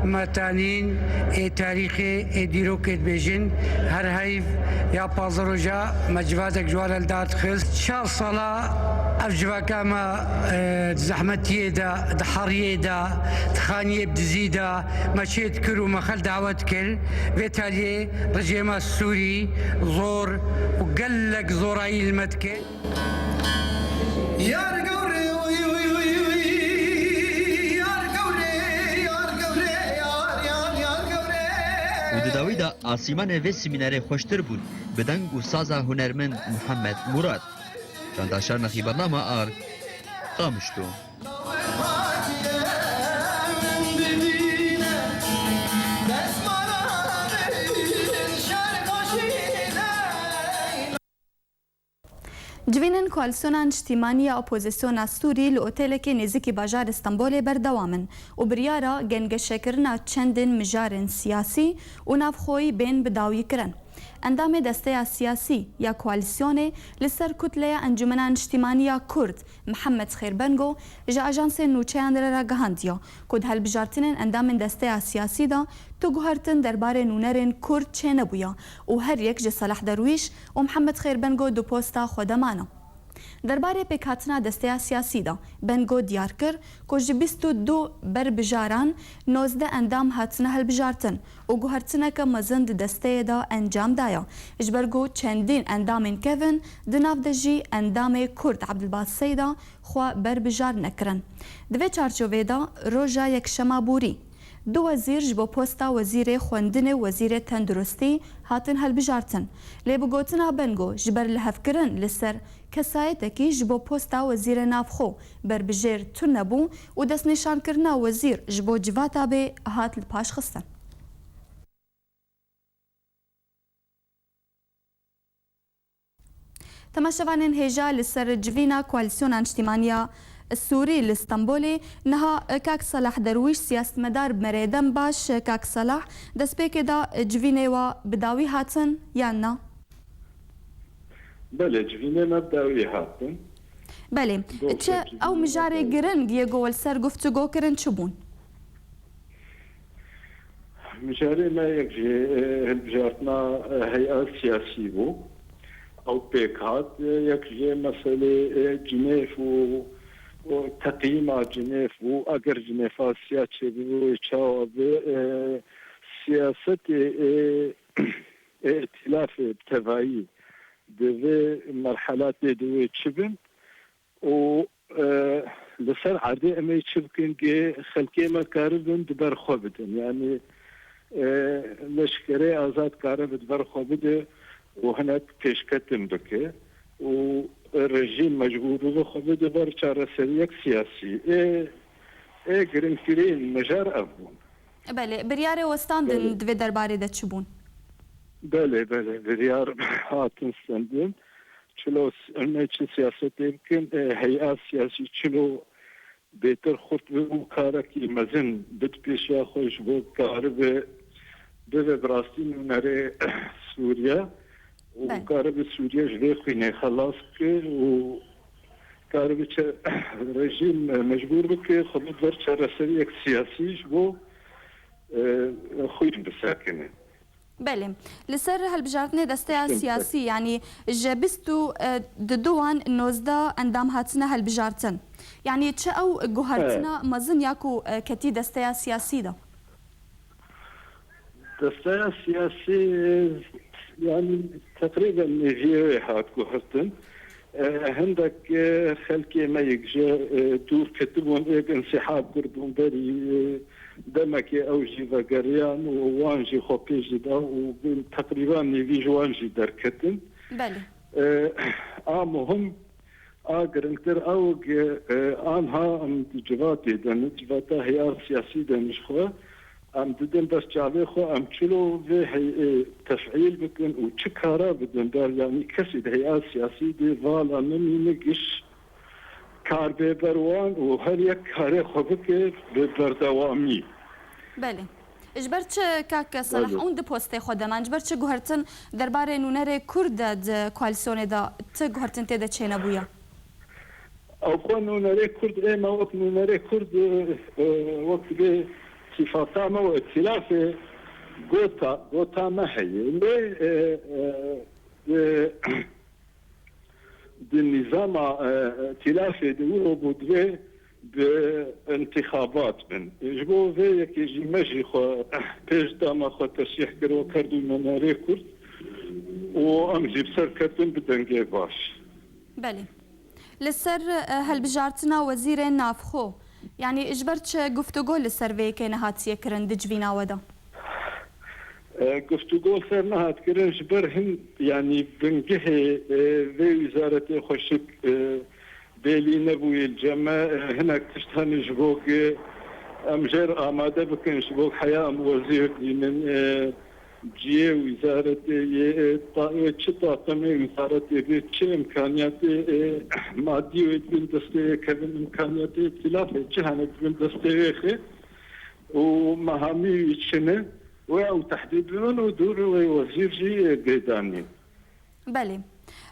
metanîn ê tarîxê, ê dîrokê dibêjin. Her heyv ya pazdeh roja me civakek ji wan re li dar dixist. Çar sala ev civaka me, e, di zehmetiyê de, di heriyê de, di xaniyê bi dizî de, me çê dikir û me xel dawet dikir. Vê taliyê rejîma Sûrî zor û gelek zorayî li me dike. Yar gewre, uy, uy, uy, uy, yar gewre, yar gewre, yar, yar, yar gewre. Û di dawî de asîmanê vê semînerê xweştir bûn bi deng û saza hunermend Muhammed Murad. Çanda Şarnexî, bernama Ark, Qamişlo. Civînên Koalîsyona Niştîmanî ya Opozisyona Sûrî li otelekê nêzîkî bajarê Stenbolê berdewam in û biryara gengeşekirina çendên mijarên siyasî û navxweyî bên bi dawî kirin. Endamê desteya siyasî ya koalîsyonê li ser Kutleya Encûmena Niştîmanî ya Kurd, Mihemed Xêr Bengo, ji ajansên nûçeyan re ragihandiye ku di hilbijartinên endamên desteya siyasî de tu guhertin derbarê nûnerên Kurd çênebûye û her yek ji Salah Derwîş û Mihemed Xêr Bengo du posta xwe de mane. Derbarê pêkhatina desteya siyasî de Bengo diyar kir ku ji bîst û du berbijaran nozdeh endam hatine hilbijartin û guhertineke mezin di desteyê de encam daye, ji ber ku çendîn endamên kevin, di nav de jî endamê Kurd Ebdilbas Seyda xwe berbijar nekirin. Di vê çarçovê de roja Yekşema borî, du wezîr ji bo posta wezîrê xwendinê û wezîrê tenduristî hatin hilbijartin. Lê bi gotina Bengo, ji ber lihevkirin li ser kesayetekî ji bo posta wezîrê navxwe berbijêr tune bû û destnîşankirina wezîr ji bo civata bê hat li paş xistin. Temaşevanên hêja, li ser civîna Koalîsyona Niştîmaniya Sûrî li Stenbolê. Niha, e, kak Selah Derwîş, siyasetmedar bi me re ye. Dem baş, e, kak Selah. Destpêkê de, e, civînê we bi dawî hatin yan na? Belê, civînê me bi dawî hatin. Belê. Doh Çi sed ew civînê me mijarê bi dawî giring yê ku we li ser guftûgo kirin çi bûn? Mijarê me yek ji, e, hilbijartina, e, heyet siyasî bû. Ew pêk hat, e, yek ji meselê, e, Cinêv û, û teqîma Cinêv û eger Cinêva siya çêbibe wê çawa be, e, siyasetê, e, e, îtîlafê bi tevayî di vê merhela tê de wê çi bin? û, e, li ser erdê em ê çi bikin, gê xelkê me karibin di ber xwe bidin. Yanî, e, leşkerê azad karibe di ber xwe bide û hinek pêşketin bike û rejîm mecbûr bibe xwe bide ber çareseriyek siyasî. Ê, ê giringtirîn mijar ev bûn. Belê, biryarê we standin Belê. di vê derbarê de çi bûn? Belê, belê, biryar hatin standin. Çilo s-, em ê çi siyasetê bikin, e, heyet siyasî çilo bêtir xurt bibe û karekî mezin bid pêşiya xwe ji bo karibe bibe bi rastî nûnerê Sûriye û Belê. karibe Sûriye ji vê xwînê xelas bike û karibe çe-, rejîm mecbûr bike xwe bid ber çareseriyek siyasî ji bo, e, xwîn bisekine. Belê. Li ser hilbijartinê desteya Tiştên siyasî, yanî ji bîst û du wan nozdeh endam hatine hilbijartin. Yanî çi ew guhertina He. mezin ya ku, e, ketî desteya siyasî de? Desteya siyasî, e, yanî teqrîben nêviyê wê hat guhertin. E, hindek, e, xelkê me yek ji, e, dûr ketibûn, êk însîhab kirbûn berî, e, demekê ew jî vegeriyan û wan jî xwe pêş jî da û bin teqrîban nêvî ji wan jî derketin. Belê. E, a muhim, a giringtir ew ge, e, anha em di civatê de ne, civata heyar siyasî de ne ji xwe. Em didin ber çavê xwe, em çilo vê heyê tefîl bikin û çi kara bidin ber, yanî kesî di heya siyasî de vala nemîne giş kar bê ber wan û her yek karê xwe bike bi berdewamî. Belê. Ji ber çi kak Selah Belê. hûn di postê xwe de man? Ji ber çi guhertin derbarê nûnerê Kurd de di koalîsyonê de ti guhertin tê de çênebûye? Ew xwe nûnerê Kurd, ê me wek nûnerê Kurd, e, e, wek vê sîfata me û îtîlafê gota, gota me heye. Lê, e, e, e, di nîzama, e, îtîlafê de wilo bû divê bi întîxabat bin. Ji bo vê yekê jî me jî xwe pêş da, me xwe teşrîh kir û kir nûnerê Kurd û em jî bi ser ketin bi dengê baş. Belê. Li ser, e, hilbijartina wezîrê navxwe, yanî ji ber çi guftûgo li ser vê yekê nehatiye kirin di civîna we de? E, guftûgo ser nehat kirin ji ber hin, yanî bingehê, e, vê wîzaretê xweşik, e, bêlî nebûyê li cem me, e, hinek tişt hene ji bo ku em jêr amade bikin, ji bo heya em wezîr dînin, e, cihê wîzaretê yê, e, ta-, e, çi taqimê wîzaretê bê, çi îmkaniyetê, e, madî wê di bin destê wê kevin, îmkaniyetê îtîlafê çi hene di bin destê wê xê û mehamî wî çi ne, wê ew tehdîd bibin û dûr wê wezîr jî, e, bê danîn. Belê.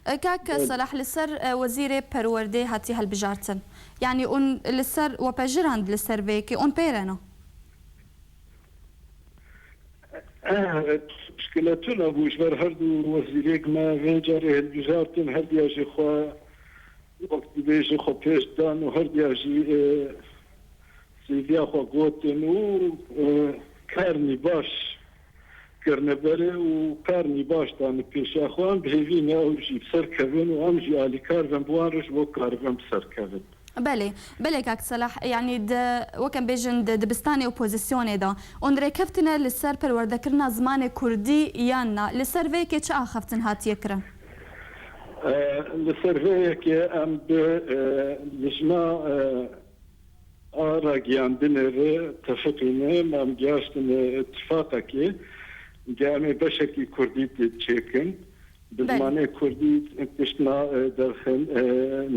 E, kak Belê. Selah, li ser, e, wezîrê perwerdê hatiye hilbijartin. Yanî hûn li ser, we pejirand li ser vê yekê, hûn pê re ne? Eh, pişkile tune bû ji ber her du wezîrêk me vê carê hilbijartin, her diya jî xwe wek dibêje xwe pêş dan û her diya jî, e, C V'ya xwe gotin û, e, karnî baş kirine berê û karnî baş dane pêşiya xwe. Em bi hêvî ne ew jî bi ser kevin û em jî alîkar bin bi wan re ji bo karibin bi ser kevin. Belê, belê kak Selah, yanî di, wek em bêjin, di dibistanê opozisyonê de hûn rêkeftine li ser perwerdekirina zimanê kurdî yan na? Li ser vê yekê çi axaftin hatiye kirin? E, li ser vê yekê em bi, e, lijna, e, a ragiyandinê re tefiqîne, em gihaştine îtifaqekê, ge em ê beşekî kurdî tê çêkin. Bi Belê. zimanê kurdî tiştna, e, derxin, e,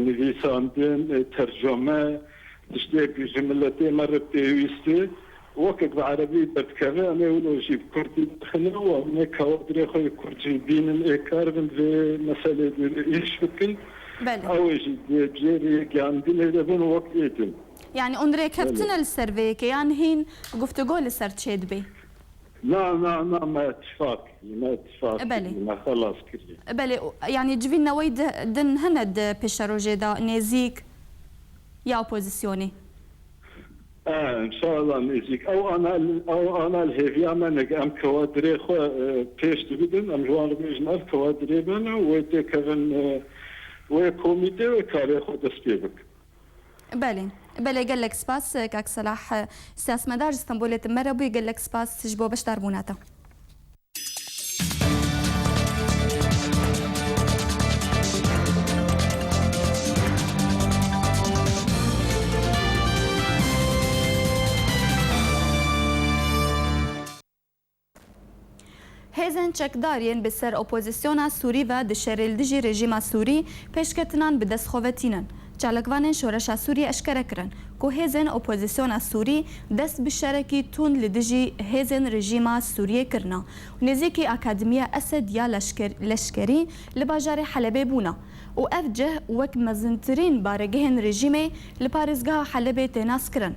nivîsandin, e, tercome, tiştê ku ji miletê me re pêwîst e, wekek bi erebî berdikeve, em ê wilo jî bi kurdî derxine û em ê kawadirê xwe yê kurd jî bînin, ê karibin vê meselê de îş bikin. Belê. Ew ê jî di cêrê gandinê de bin wek ê din. Yani, hûn rêkeftin Belê. e li ser vê yekê, yan hîn guftûgo li ser çêdibê? Na, na, na, me tifaq kiriye, me tifaq E, belê. kiriye, me xelas kiriye. E, belê, o, yani civîn newey di, din hene di pêşerojê de nêzîk ya opozisyonê? E, inşallah nêzîk. Ew ana, ew ana li hêviya me ne, em kewadirê xwe, e, pêş dibidin, em ji wan re bêjin ev kewadirê me ne, wê têkevin, e, wê komîte, wê karê xwe dest pê bikin. Belê. Belê, gelek spas, kak Selah, siyasmedar ji Stenbolê tu me re bûyî, gelek spas ji bo beşdarbûna te. Hêzên çekdar yên bi ser opozisyona Sûrî ve di şerê li dijî rejîma Sûrî pêşketinan bi dest xwe ve tînin. Çalakvanên Şoreşa Sûriyê eşkere kirin ku hêzên opozisyona Sûrî dest bi şerekî tund li dijî hêzên rejîma Sûriyê kirine û nêzîkî Akademiya Esed ya leşker-, leşkerî li bajarê Helebê bûne û ev cih wek mezintirîn baregehên rejîmê li parêzgeha Helebê tê naskirin.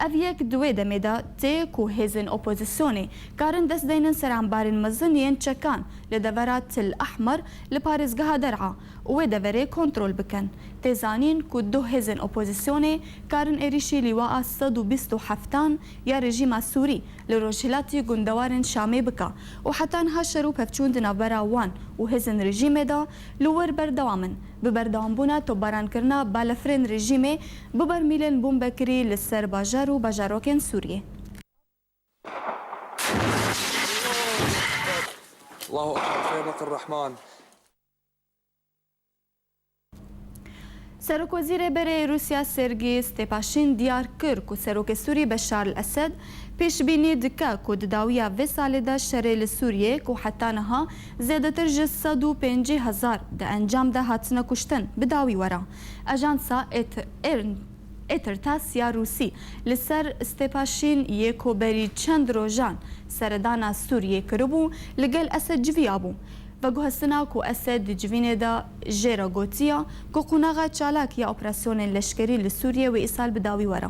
Ev yek di wê demê de tê ku hêzên opozisyonê karin dest deynin ser embarên mezin yên çekan li devera Til Ehmer li parêzgeha Der'a û wê deverê kontrol bikin. Tê zanîn ku du hêzên opozisyonê karin êrîşî lîwaa sed û bîst û heftan ya rejîma Sûrî li rojhilatî gundewarên Şamê bike û heta niha şer û pevçûn di navbera wan û hêzên rejîmê de li wir berdewam in. Bi berdewambûna topbarankirina balefirên rejîmê bi bermîlên bombekirî li ser bajar û bajarokên Sûriyê. Allahu Ekber, Xeyr Rehman. Serokwezîrê berê Rûsya Sergî Stêpaşîn diyar kir ku Serokê Sûrî Beşar el-Esed pêşbînî dike ku di dawiya vê salê de şerê li Sûriyê ku heta niha zêdetir ji sed û pêncî hezar di encam de hatine kuştin, bi dawî were. Ajansa Êt-, Êrn-, Êtirtas ya Rûsî li ser Stêpaşîn yê ku berî çend rojan seredana Sûriyê kiribû, li gel Esed civiyabû. Veguhestina ku Esed di civînê de jê re gotiye ku qonaxa çalak ya operasyonên leşkerî li Sûriyê wê îsal bi dawî were.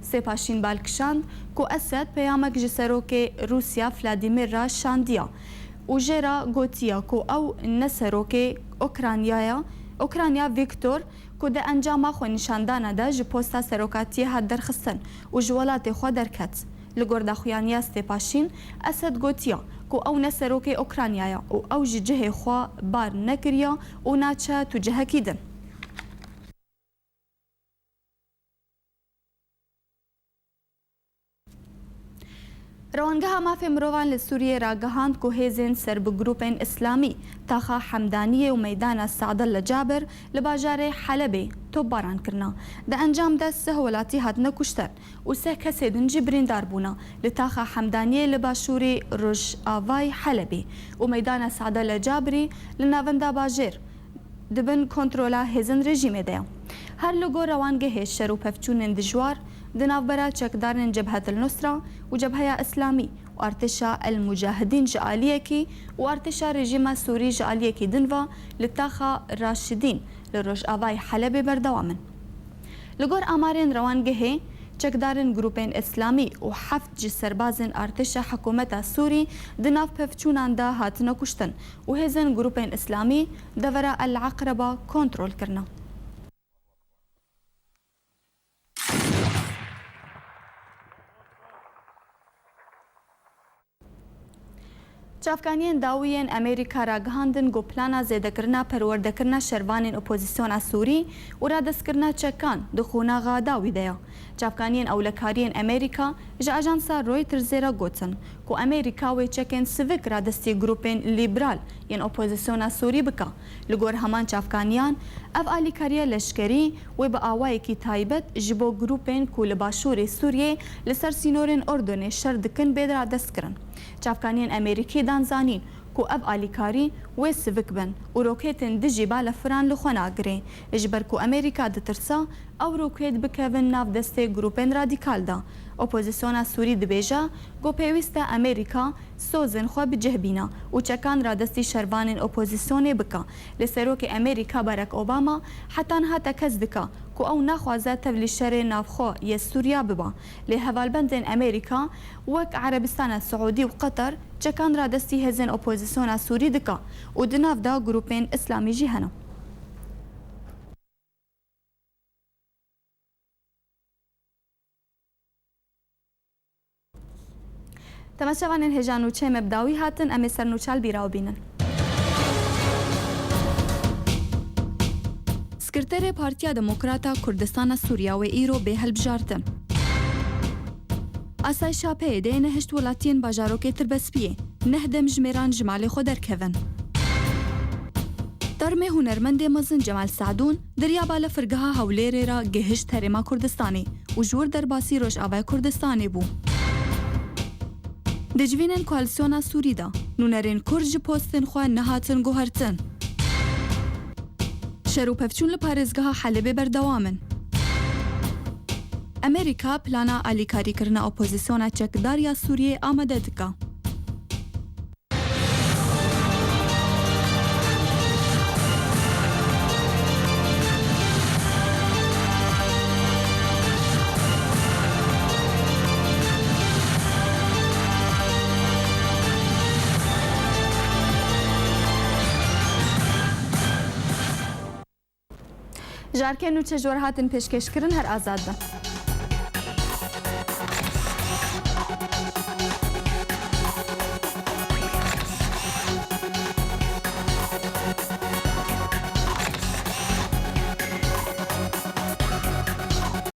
Stêpaşîn bal kişand ku Esed peyamek ji serokê Rûsya Vladimir re şandiye û jê re gotiye ku ew ne serokê Ukraynaya, Ukrayna Viktor ku di encama xwenîşandana de ji posta serokatiyê hat derxistin û ji welatê xwe derket. Li gor daxuyaniya Stêpaşîn, Esed gotiye ku ew ne serokê Ukraynaya û ew ji cihê xwe bar nekiriye û naçe tu cihekî din. Rewangeha Mafê Mirovan li Sûriyê ragihand ku hêzên ser bi grûpên Îslamî taxa Hemdaniyê û meydana Se'del li Cabir li bajarê Helebê topbaran kirine. Di encam de sih welatî hatine kuştin û sih kesê din jî birîndar bûne li taxa Hemdaniyê li başûrê rojavayê Helebê û meydana Se'del li Cabirî li navenda bajêr di bin kontrola hêzên rejîmê de ye. Her li gor rewangehê şer û pevçûnên dijwar di navbera çekdarên Cebhet el Nusra û Cebheya Îslamî û artêşa El Mucahidîn ji aliyekî û artêşa rejîma Sûrî ji aliyekî din ve li taxa Raşidîn li rojavayê Helebê berdewam in. Li gor amarên rewangehê, çekdarên grûpên Îslamî û heft ji serbazên artêşa hikûmeta Sûrî di nav pevçûnan de hatine kuştin û hêzên grûpên Îslamî devera El Eqreba kontrol kirine. Çavkaniyên dawî yên Amerîka ragihandin ku plana zêdekirina perwerdekirina şervanên opozisyona Sûrî û radestkirina çekan di qonaxa dawî de ye. Çavkaniyên ewlekariyên Amerîka ji ajansa Reutersê re gotin ku Amerîka wê çekên sivik radestî grûpên lîberal yên opozisyona Sûrî bike. Li gor heman çavkaniyan, ev alîkariya leşkerî wê bi awayekî taybet ji bo grûpên ku li başûrê Sûriyê li ser sînorên Urdunê şer dikin bê radestkirin. Çavkaniyên Amerîkî dan zanîn ku ev alîkarî Wê sivik bin û roketên dijî balefiran li xwe nagirê. Ji ber ku Amerîka ditirsa, ew roket bikevin nav destê grûpên radîkal de. Opozisyona Sûrî dibêje ku pêwîst e Amerîka sozên xwe bi cih bîne û çekan radestî şervanên opozisyonê bike. Lê Serokê Amerîka Barack Obama heta niha tekez dike ku ew naxwaze tevlî şerê navxwe yê Sûriya bibe. Lê hevalbendên Amerîka wek Erebistana Siûdî û Qeter çekan radestî hêzên opozisyona Sûrî dike û di nav de grûpên îslamî jî hene. Temaşevanên hêja nûçeyê me bi dawî hatin, em ê ser nûçal bîra we bînin. Sekreterê Partiya Demokrata Kurdistana Sûriya wê îro bê hilbijartin. Asayişa P Y D'yê nehişt welatiyên bajarokê Tirbespiyê, neh dem ji mêran ji malê xwe derkevin. Termê hunermendê mezin Cemal Sadûn di riya balefirgeha Hewlêrê re gihişt Herêma Kurdistanê û ji wir derbasî Rojavayê Kurdistanê bû. Di civînên koalîsyona Sûrî de nûnerên Kurd ji postên xwe nehatin guhertin. Şer û pevçûn li parêzgeha Helebê berdewam in. Amerîka plana alîkarîkirina opozisyona çekdar ya Sûriyê amade dike. Jarkên nûçe ji we re hatin pêşkêşkirin, her azad bin.